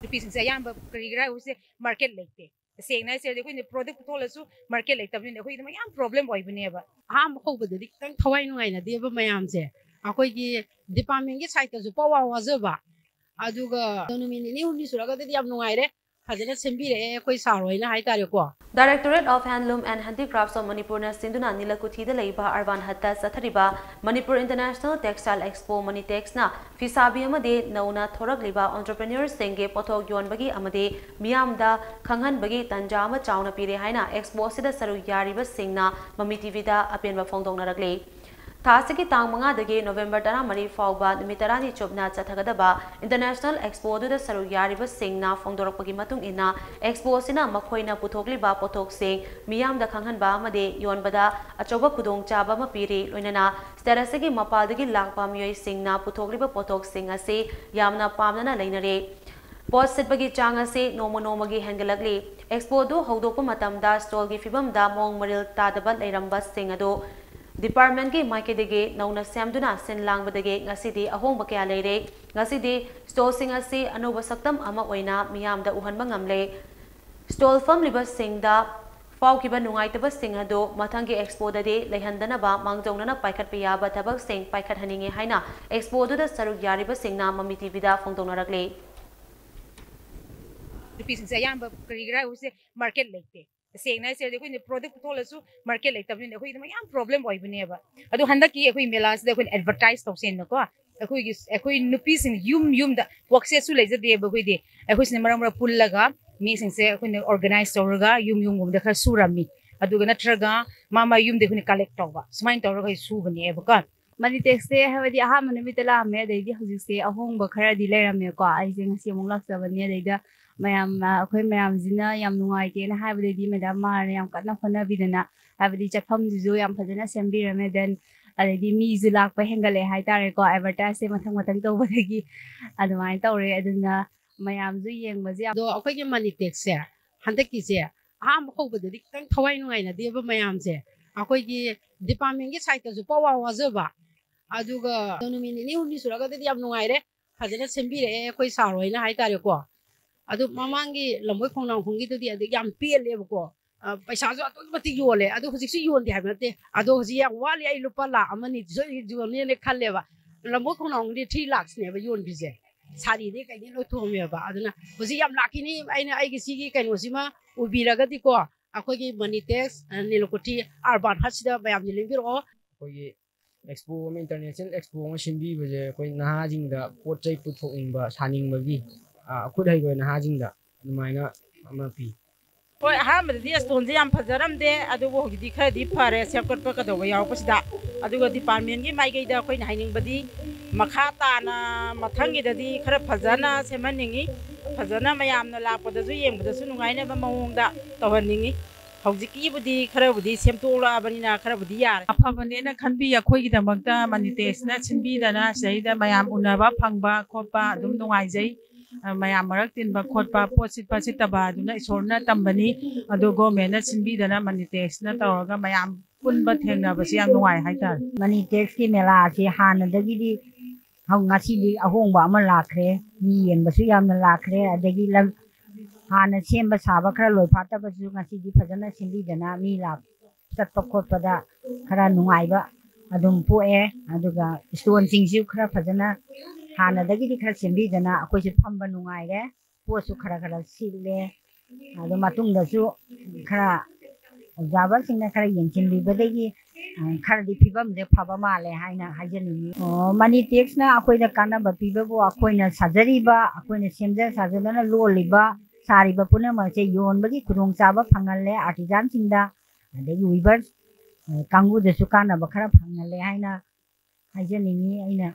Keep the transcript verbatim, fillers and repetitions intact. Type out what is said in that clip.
ꯅꯨꯄꯤꯁꯤꯡꯁꯦ ꯑꯌꯥꯝꯕ ꯀꯔꯤꯒꯤꯔꯥ ꯍꯥꯏꯕꯁꯦ ꯃꯥꯔꯀꯦꯠ ꯂꯩꯇꯦ꯫ ꯇꯁꯦꯡꯅ ꯍꯥꯏꯁꯦ ꯑꯩꯈꯣꯏꯅ ꯄ꯭ꯔꯣꯗꯛ ꯄꯨꯊꯣꯛꯂꯁꯨ ꯃꯥꯔꯀꯦꯠ ꯂꯩꯇꯕꯅꯤꯅ ꯑꯩꯈꯣꯏꯗ ꯃꯌꯥꯝ ꯄ꯭ꯔꯣꯕ꯭ꯂꯦꯝ ꯑꯣꯏꯕꯅꯦꯕ꯫ ꯑꯍꯥꯟꯕ ꯍꯧꯕꯗꯗꯤ ꯈꯤꯇꯪ ꯊꯋꯥꯏ ꯅꯨꯡꯉꯥꯏꯅꯗꯦꯕ ꯃꯌꯥꯝꯁꯦ꯫ ꯑꯩꯈꯣꯏꯒꯤ ꯗꯤꯄꯥꯔꯠꯃꯦꯟꯒꯤ ꯁꯥꯏꯠꯇꯁꯨ ꯄꯋꯥ ꯋꯥꯖꯕ꯫ ꯑꯗꯨꯒ ꯅꯨꯃꯤꯠ ꯅꯤꯅꯤ ꯍꯨꯝꯅꯤ ꯁꯨꯔꯒꯗꯤ ꯌꯥꯝ ꯅꯨꯡꯉꯥꯏꯔꯦ, ꯐꯖꯅ ꯁꯦꯝꯕꯤꯔꯛꯑꯦ ꯑꯩꯈꯣꯏ ꯁꯥꯔ ꯍꯣꯏꯅ ꯍꯥꯏꯇꯥꯔꯦꯀꯣ꯫ Directorate of Handloom and Handicrafts of Manipurꯅ ꯁꯤꯟꯗꯨꯅ ꯅꯤꯂꯀꯨꯊꯤꯗ ꯂꯩꯕ ꯑꯔꯕꯥꯟ ꯍꯠꯇ ꯆꯠꯊꯔꯤꯕ ꯃꯅꯤꯄꯨꯔ ꯏꯟꯇꯔꯅꯦꯁꯅꯦꯜ ꯇꯦꯛꯁꯇꯥꯏꯜ ꯑꯦꯛꯁꯄꯣ ꯃꯅꯤꯇꯦꯛꯁꯅ ꯐꯤꯁꯥꯕꯤ ꯑꯃꯗꯤ ꯅꯧꯅ ꯊꯣꯔꯛꯂꯤꯕ entrepreneurꯁꯤꯡꯒꯤ ꯄꯣꯠꯊꯣꯛ ꯌꯣꯟꯕꯒꯤ ꯑꯃꯗꯤ ꯃꯤꯌꯥꯝꯗ ꯈꯪꯍꯟꯕꯒꯤ ꯇꯟꯖꯥ ꯑꯃ ꯆꯥꯎꯅ ꯄꯤꯔꯦ ꯍꯥꯏꯅ ꯑꯦꯛꯁꯄꯣ ꯑꯁꯤꯗ ꯁꯔꯨꯛ ꯌꯥꯔꯤꯕꯁꯤꯡꯅ ꯃꯃꯤ ꯇꯤꯚꯤꯗ ꯑꯄꯦꯟꯕ ꯐꯣꯡꯗꯣꯛꯅꯔꯛꯂꯤ꯫ ꯊꯥ ꯑꯁꯤꯒꯤ ꯇꯥꯡ ꯃꯉꯥꯗꯒꯤ ꯅꯣꯕꯦꯝꯕꯔ ꯇꯔꯥꯃꯔꯤ ꯐꯥꯎꯕ ꯅꯨꯃꯤꯠ ꯇꯔꯥꯅꯤ ꯆꯨꯞꯅ ꯆꯠꯊꯒꯗꯕ ꯏꯟꯇꯔꯅꯦꯁꯅꯦꯜ ꯑꯦꯛꯁꯄꯣ ꯑꯗꯨꯗ ꯁꯔꯨꯛ ꯌꯥꯔꯤꯕꯁꯤꯡꯅ ꯐꯣꯡꯗꯣꯔꯛꯄꯒꯤ ꯃꯇꯨꯡ ꯏꯟꯅ, ꯑꯦꯛꯁꯄꯣ ꯑꯁꯤꯅ ꯃꯈꯣꯏꯅ ꯄꯨꯊꯣꯛꯂꯤꯕ ꯄꯣꯠꯊꯣꯛꯁꯤꯡ ꯃꯤꯌꯥꯝꯗ ꯈꯪꯍꯟꯕ ꯑꯃꯗꯤ ꯌꯣꯟꯕꯗ ꯑꯆꯧꯕ ꯈꯨꯗꯣꯡꯆꯥꯕ ꯑꯃ ꯄꯤꯔꯤ꯫ ꯂꯣꯏꯅꯅ ꯁ꯭ꯇꯦꯠ ꯑꯁꯤꯒꯤ ꯃꯄꯥꯟꯗꯒꯤ ꯂꯥꯛꯄ ꯃꯤꯑꯣꯏꯁꯤꯡꯅ ꯄꯨꯊꯣꯛꯂꯤꯕ ꯄꯣꯠꯊꯣꯛꯁꯤꯡ ꯑꯁꯤ ꯌꯥꯝꯅ ꯄꯥꯝꯅꯅ ꯂꯩꯅꯔꯤ꯫ ꯄꯣꯠ ꯁꯤꯠꯄꯒꯤ ꯆꯥꯡ ꯑꯁꯤ ꯅꯣꯡꯃ ꯅꯣꯡꯃꯒꯤ ꯍꯦꯟꯒꯠꯂꯛꯂꯤ꯫ ꯑꯦꯛꯁꯄꯣ ꯑꯗꯨ ꯍꯧꯗꯣꯛꯄ ꯃꯇꯝꯗ ꯁ꯭ꯇꯣꯜꯒꯤ ꯐꯤꯕꯝꯗ ꯃꯑꯣꯡ ꯃꯔꯤꯜ ꯇꯥꯗꯕ ꯂꯩꯔꯝꯕꯁꯤꯡ ꯑꯗꯨ ꯗꯤꯄꯥꯔꯠꯃꯦꯟꯒꯤ ꯃꯥꯏꯀꯩꯗꯒꯤ ꯅꯧꯅ ꯁꯦꯝꯗꯨꯅ ꯁꯤꯟ ꯂꯥꯡꯕꯗꯒꯤ ꯉꯁꯤꯗꯤ ꯑꯍꯣꯡꯕ ꯀꯌꯥ ꯂꯩꯔꯦ꯫ ꯉꯁꯤꯗꯤ ꯁ꯭ꯇꯣꯜꯁꯤꯡ ꯑꯁꯤ ꯑꯅꯧꯕ ꯁꯛꯇꯝ ꯑꯃ ꯑꯣꯏꯅ ꯃꯤꯌꯥꯝꯗ ꯎꯍꯟꯕ ꯉꯝꯂꯦ꯫ ꯁ꯭ꯇꯣꯜ ꯐꯝꯂꯤꯕꯁꯤꯡꯗ ꯐꯥꯎꯈꯤꯕ ꯅꯨꯡꯉꯥꯏꯇꯕꯁꯤꯡ ꯑꯗꯨ ꯃꯊꯪꯒꯤ ꯑꯦꯛꯁꯄꯣꯗꯗꯤ ꯂꯩꯍꯟꯗꯅꯕ ꯃꯥꯡꯖꯧꯅꯅ ꯄꯥꯏꯈꯠꯄ ꯌꯥꯕ ꯊꯕꯛꯁꯤꯡ ꯄꯥꯏꯈꯠꯍꯟꯅꯤꯡꯉꯤ ꯍꯥꯏꯅ ꯑꯦꯛꯁꯄꯣ ꯑꯗꯨꯗ ꯁꯔꯨꯛ ꯌꯥꯔꯤꯕꯁꯤꯡꯅ ꯃꯃꯤ ꯇꯤꯚꯤꯗ ꯐꯣꯡꯗꯣꯛꯅꯔꯛꯂꯤ꯫ ꯅꯨꯄꯤꯁꯤꯡꯁꯦ ꯑꯌꯥꯝꯕ ꯀꯔꯤꯒꯤꯔꯥ ꯍꯥꯏꯕꯁꯦ ꯃꯥꯔꯀꯦꯠ ꯂꯩꯇꯦ꯫ ꯇꯁꯦꯡꯅ ꯍꯥꯏꯁꯦ ꯑꯩꯈꯣꯏꯅ ꯄ꯭ꯔꯣꯗꯛ ꯄꯨꯊꯣꯛꯂꯁꯨ ꯃꯥꯔꯀꯦꯠ ꯂꯩꯇꯕꯅꯤꯅ ꯑꯩꯈꯣꯏꯗ ꯃꯌꯥꯝ ꯄ꯭ꯔꯣꯕ꯭ꯂꯦꯝ ꯑꯣꯏꯕꯅꯦꯕ꯫ ꯑꯗꯣ ꯍꯟꯗꯛꯀꯤ ꯑꯩꯈꯣꯏ ꯃꯦꯂꯥꯁꯤꯗ ꯑꯩꯈꯣꯏꯅ ꯑꯦꯗꯚꯔꯇꯥꯏꯁ ꯇꯧꯁꯦꯅꯀꯣ, ꯑꯩꯈꯣꯏꯒꯤ, ꯑꯩꯈꯣꯏ ꯅꯨꯄꯤꯁꯤꯡ ꯌꯨꯝ ꯌꯨꯝꯗ ꯋꯥꯛꯁꯦꯠꯁꯨ ꯂꯩꯖꯗꯦꯕ ꯑꯩꯈꯣꯏꯗꯤ꯫ ꯑꯩꯈꯣꯏꯁꯤꯅ ꯃꯔꯛ ꯃꯔꯛ ꯄꯨꯜꯂꯒ ꯃꯤꯁꯤꯡꯁꯦ ꯑꯩꯈꯣꯏꯅ ꯑꯣꯔꯒꯅꯥꯏꯁ ꯇꯧꯔꯒ ꯌꯨꯝ ꯌꯨꯝꯒꯨꯝꯕꯗ ꯈꯔ ꯁꯨꯔꯝꯃꯤ꯫ ꯑꯗꯨꯒ ꯅꯠꯇ꯭ꯔꯒ ꯃꯥ ꯃꯥ ꯌꯨꯝꯗ ꯑꯩꯈꯣꯏꯅ ꯀꯂꯦꯛ ꯇꯧꯕ, ꯁꯨꯃꯥꯏꯅ ꯇꯧꯔꯒ ꯁꯨꯕꯅꯦꯕꯀꯣ꯫ ꯃꯅꯤꯇꯦꯛꯁꯁꯦ ꯍꯥꯏꯕꯗꯤ ꯑꯍꯥꯟꯕ ꯅꯨꯃꯤꯠꯇ ꯂꯥꯛꯑꯝꯃꯦ, ꯑꯗꯩꯗꯤ ꯍꯧꯖꯤꯛꯁꯦ ꯑꯍꯣꯡꯕ ꯈꯔꯗꯤ ꯂꯩꯔꯝꯃꯦꯀꯣ꯫ ꯑꯩꯁꯦ ꯉꯁꯤ ꯑꯃꯨꯛ ꯂꯥꯛꯆꯕꯅꯦ, ꯑꯗꯩꯗ ꯃꯌꯥꯝ, ꯑ, ꯑꯩꯈꯣꯏ ꯃꯌꯥꯝꯁꯤꯅ ꯌꯥꯝ ꯅꯨꯡꯉꯥꯏꯇꯦꯅ ꯍꯥꯏꯕꯗꯩꯗꯤ ꯃꯦꯗꯥꯝ ꯃꯥꯔꯅ ꯌꯥꯝ ꯀꯟꯅ ꯍꯣꯠꯅꯕꯤꯗꯅ, ꯍꯥꯏꯕꯗꯤ ꯆꯠꯐꯝꯁꯤꯁꯨ ꯌꯥꯝ ꯐꯖꯅ ꯁꯦꯝꯕꯤꯔꯝꯃꯦ, then ꯑꯗꯩꯗꯤ ꯃꯤꯁꯨ ꯂꯥꯛꯄ ꯍꯦꯟꯒꯠꯂꯛꯑꯦ ꯍꯥꯏꯇꯥꯔꯦꯀꯣ, ꯑꯦꯗꯚꯔꯇꯥꯏꯁꯁꯦ ꯃꯊꯪ ꯃꯊꯪ ꯇꯧꯕꯗꯒꯤ ꯑꯗꯨꯃꯥꯏꯅ ꯇꯧꯔꯦ꯫ ꯑꯗꯨꯅ ꯃꯌꯥꯝꯁꯨ ꯌꯦꯡꯕꯁꯦ ꯌꯥꯝ ꯑꯗꯣ ꯑꯩꯈꯣꯏꯒꯤ ꯃꯅꯤꯇꯦꯛꯁꯁꯦ ꯍꯟꯗꯛꯀꯤꯁꯦ ꯑꯍꯥꯟꯕ ꯍꯧꯕꯗꯗꯤ ꯈꯤꯇꯪ ꯊꯋꯥꯏ ꯅꯨꯡꯉꯥꯏꯅꯗꯦꯕ ꯃꯌꯥꯝꯁꯦ꯫ ꯑꯩꯈꯣꯏꯒꯤ ꯗꯤꯄꯥꯔꯠꯃꯦꯟꯒꯤ ꯁꯥꯏꯠꯇꯁꯨ ꯄꯋꯥ ꯋꯥꯖꯕ, ꯑꯗꯨꯒ ꯅꯨꯃꯤꯠ ꯅꯤꯅꯤ ꯍꯨꯝꯅꯤ ꯁꯨꯔꯒꯗꯤ ꯌꯥꯝ ꯅꯨꯡꯉꯥꯏꯔꯦ, ꯐꯖꯅ ꯁꯦꯝꯕꯤꯔꯛꯑꯦ ꯑꯩꯈꯣꯏ ꯁꯥꯔ ꯍꯣꯏꯅ ꯍꯥꯏꯇꯥꯔꯦꯀꯣ꯫ ꯑꯗꯨ ꯃꯃꯥꯡꯒꯤ ꯂꯝꯕꯣꯏ ꯈꯣꯡꯅꯥꯡꯈꯣꯡꯒꯤꯗꯨꯗꯤ ꯑꯗꯨ ꯌꯥꯝ ꯄꯦꯜꯂꯦꯕꯀꯣ꯫ ꯑ, ꯄꯩꯁꯥꯁꯨ ꯑꯗꯨꯛꯀꯤ ꯃꯇꯤꯛ ꯌꯣꯜꯂꯦ꯫ ꯑꯗꯨ ꯍꯧꯖꯤꯛꯁꯨ ꯌꯣꯟꯗꯦ ꯍꯥꯏꯕ ꯅꯠꯇꯦ꯫ ꯑꯗꯣ ꯍꯧꯖꯤꯛ ꯌꯥꯝ ꯋꯥꯠꯂꯤ, ꯑꯩ ꯂꯨꯄꯥ ꯂꯥꯈ ꯑꯃ ꯑꯅꯤ ꯁꯣꯏꯗꯅ ꯌꯣꯟꯅꯦꯅ ꯈꯜꯂꯦꯕ꯫ ꯂꯝꯕꯣꯏ ꯈꯣꯡꯅꯥꯡꯈꯣꯡꯗꯤ ꯊ꯭ꯔꯤ ꯂꯥꯛꯁꯅꯦꯕ ꯌꯣꯟꯈ꯭ꯔꯤꯁꯦ꯫ ꯁꯥꯔꯤꯗꯤ ꯀꯩꯗꯤ ꯂꯣꯏ ꯊꯣꯝꯃꯦꯕ꯫ ꯑꯗꯨꯅ ꯍꯧꯖꯤꯛ ꯌꯥꯝ ꯂꯥꯛꯈꯤꯅꯤ꯫ ꯑꯩꯅ ꯑꯩꯒꯤ ꯁꯤꯒꯤ ꯀꯩꯅꯣꯁꯤꯃ ꯎꯕꯤꯔꯒꯗꯤꯀꯣ, ꯑꯩꯈꯣꯏꯒꯤ ꯃꯅꯤꯇꯦꯛꯁ, ꯑ, ꯅꯤꯂꯀꯨꯊꯤ ꯑꯔꯕꯥꯟ ꯍꯠꯁꯤꯗ ꯃꯌꯥꯝꯁꯦ ꯂꯦꯡꯕꯤꯔꯛꯑꯣ꯫ ꯑꯩꯈꯣꯏꯒꯤ ꯑꯦꯛꯁꯄꯣ ꯑꯃ, ꯏꯟꯇꯔꯅꯦꯁꯅꯦꯜ ꯑꯦꯛꯁꯄꯣ ꯑꯃ ꯁꯤꯟꯕꯤꯕꯁꯦ ꯑꯩꯈꯣꯏ ꯅꯍꯥꯁꯤꯡꯗ ꯄꯣꯠ ꯆꯩ ꯄꯨꯊꯣꯛꯅꯤꯡꯕ, ꯁꯥꯅꯤꯡꯕꯒꯤ, ꯑ, ꯈꯨꯠ ꯍꯩꯕ ꯅꯍꯥꯁꯤꯡꯗ ꯑꯗꯨꯃꯥꯏꯅ ꯑꯃ ꯄꯤ꯫ ꯍꯣꯏ, ꯑꯍꯥꯟꯕꯗꯗꯤ ꯁ꯭ꯇꯣꯟꯁꯦ ꯌꯥꯝ ꯐꯖꯔꯝꯗꯦ, ꯑꯗꯨꯕꯨ ꯍꯧꯖꯤꯛꯇꯤ ꯈꯔꯗꯤ ꯐꯔꯦ ꯁꯦꯝꯒꯠꯄ ꯀꯩꯗꯧꯕ ꯌꯥꯎꯔꯛꯄꯁꯤꯗ꯫ ꯑꯗꯨꯒ ꯗꯤꯄꯥꯔꯠꯃꯦꯟꯒꯤ ꯃꯥꯏꯀꯩꯗ ꯑꯩꯈꯣꯏꯅ ꯍꯥꯏꯅꯤꯡꯕꯗꯤ, ꯃꯈꯥ ꯇꯥꯅ ꯃꯊꯪꯒꯤꯗꯗꯤ ꯈꯔ ꯐꯖꯅ ꯁꯦꯝꯍꯟꯅꯤꯡꯉꯤ, ꯐꯖꯅ ꯃꯌꯥꯝꯅ ꯂꯥꯛꯄꯗꯁꯨ ꯌꯦꯡꯕꯗꯁꯨ ꯅꯨꯡꯉꯥꯏꯅꯕ ꯃꯑꯣꯡꯗ ꯇꯧꯍꯟꯅꯤꯡꯉꯤ꯫ ꯍꯧꯖꯤꯛꯀꯤꯕꯨꯗꯤ ꯈꯔꯕꯨꯗꯤ ꯁꯦꯝꯗꯣꯛꯂꯛꯑꯕꯅꯤꯅ ꯈꯔꯕꯨꯗꯤ ꯌꯥꯔꯦ꯫ ꯑꯐꯕꯅꯦꯅ ꯈꯟꯕꯤ꯫ ꯑꯩꯈꯣꯏꯒꯤꯗꯃꯛꯇ ꯃꯅꯤꯇꯦꯛꯁꯅ ꯁꯤꯟꯕꯤꯗꯅ ꯁꯤꯗꯩꯗ ꯃꯌꯥꯝ ꯎꯅꯕ ꯐꯪꯕ ꯈꯣꯠꯄ ꯑꯗꯨꯝ ꯅꯨꯡꯉꯥꯏꯖꯩ꯫ ꯑ, ꯃꯌꯥꯝ ꯃꯔꯛ ꯇꯤꯟꯕ ꯈꯣꯠꯄ, ꯄꯣꯠ ꯁꯤꯠꯄ ꯁꯤꯠꯇꯕ ꯑꯗꯨꯅ ꯏꯁꯣꯔꯅ ꯇꯝꯕꯅꯤ꯫ ꯑꯗꯨ ꯒꯣꯔꯃꯦꯟꯅ ꯁꯤꯟꯕꯤꯗꯅ ꯃꯅꯤꯇꯦꯛꯁꯅ ꯇꯧꯔꯒ ꯃꯌꯥꯝ ꯄꯨꯟꯕ ꯊꯦꯡꯅꯕꯁꯤ ꯌꯥꯝ ꯅꯨꯡꯉꯥꯏ ꯍꯥꯏꯇꯥꯔꯦ꯫ ꯃꯅꯤꯇꯦꯛꯁꯀꯤ ꯃꯦꯂꯥꯁꯤ ꯍꯥꯟꯅꯗꯒꯤꯗꯤ ꯍꯧ-, ꯉꯁꯤꯗꯤ ꯑꯍꯣꯡꯕ ꯑꯃ ꯂꯥꯛꯈ꯭ꯔꯦ꯫ ꯃꯤ ꯌꯦꯡꯕꯁꯨ ꯌꯥꯝꯅ ꯂꯥꯛꯈ꯭ꯔꯦ꯫ ꯑꯗꯒꯤ ꯂꯝ-, ꯍꯥꯟꯅ ꯁꯦꯝꯕ ꯁꯥꯕ ꯈꯔ ꯂꯣꯏꯐꯥꯠꯇꯕꯁꯨ ꯉꯁꯤꯗꯤ ꯐꯖꯅ ꯁꯦꯝꯕꯤꯗꯅ ꯃꯤ ꯂꯥꯛ-, ꯆꯠꯄ ꯈꯣꯠꯄꯗ ꯈꯔ ꯅꯨꯡꯉꯥꯏꯕ ꯑꯗꯨꯝ ꯄꯣꯛꯑꯦ꯫ ꯑꯗꯨꯒ ꯁ꯭ꯇꯣꯟꯁꯤꯡꯁꯨ ꯈꯔ ꯐꯖꯅ ꯍꯥꯟꯅꯗꯒꯤꯗꯤ ꯈꯔ ꯁꯦꯝꯕꯤꯗꯅ ꯑꯩꯈꯣꯏꯁꯨ ꯐꯝꯕ ꯅꯨꯡꯉꯥꯏꯔꯦ꯫ ꯄꯣꯠꯁꯨ ꯈꯔ ꯈꯔ ꯁꯤꯠꯂꯦ꯫ ꯑꯗꯨ ꯃꯇꯨꯡꯗꯁꯨ ꯈꯔ ꯑꯣꯕꯖꯥꯔꯚꯔꯁꯤꯡꯅ ꯈꯔ ꯌꯦꯡꯁꯤꯟꯕꯤꯕꯗꯒꯤ, ꯑ, ꯈꯔꯗꯤ ꯐꯤꯕꯝꯁꯦ ꯐꯕ ꯃꯥꯜꯂꯦ ꯍꯥꯏꯅ ꯍꯥꯏꯖꯅꯤꯡꯉꯤ꯫ ꯑꯣ, ꯃꯅꯤꯇꯦꯛꯁꯅ ꯑꯩꯈꯣꯏꯗ ꯀꯥꯟꯅꯕ ꯄꯤꯕꯕꯨ ꯑꯩꯈꯣꯏꯅ ꯁꯥꯖꯔꯤꯕ, ꯑꯩꯈꯣꯏꯅ ꯁꯦꯝꯖ ꯁꯥꯖꯗꯅ ꯂꯣꯜꯂꯤꯕ, ꯁꯥꯔꯤꯕ ꯄꯨꯝꯅꯃꯛꯁꯦ ꯌꯣꯟꯕꯒꯤ ꯈꯨꯗꯣꯡꯆꯥꯕ ꯐꯪꯍꯜꯂꯦ ꯑꯥꯔꯇꯤꯖꯥꯟꯁꯤꯡꯗ, ꯑꯗꯒꯤ ꯋꯤꯚꯔꯁ, ꯑ, ꯀꯥꯡꯕꯨꯗꯁꯨ ꯀꯥꯟꯅꯕ ꯈꯔ ꯐꯪꯍꯜꯂꯦ ꯍꯥꯏꯅ ꯍꯥꯏꯖꯅꯤꯡꯉꯤ꯫ ꯑꯩꯅ